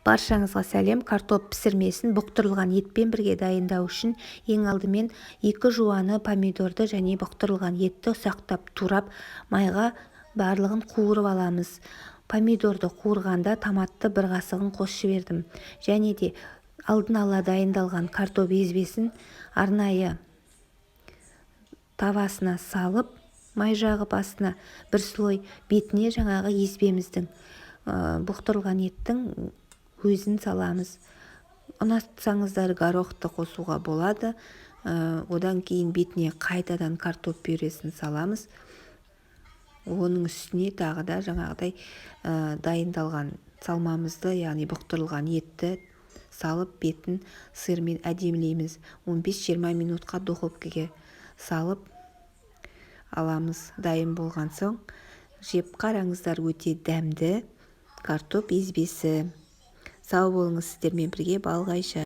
Баршаңызға сәлем! Картоп пісірмесін бұқтырылған етпен бірге дайындау үшін ең алдымен екі жуаны помидорды және бұқтырылған етті ұсақтап турап, майға барлығын қуырып аламыз. Помидорды қуырғанда томатты бір қасығын қосып жібердім. Және де алдын ала дайындалған картоп езбесін арнайы табасына салып, май жағып, астына бір слой, бетіне жаңағы езбеміздің, бұқтырылған еттің өзін саламыз. Ұнатсаңыздар, горохты қосуға болады. Одан кейін бетіне қайтадан картоп пюресін саламыз. Оның үстіне тағы да жаңағыдай дайындалған салмамызды, яғни бұқтырылған етті салып, бетін сырмен әдемілейміз. 15-20 минутқа духовкаге салып аламыз. Дайын болған соң жеп қараңыздар, өте дәмді картоп езбесі. Сау болыңыз! Сіздермен бірге Балғайша.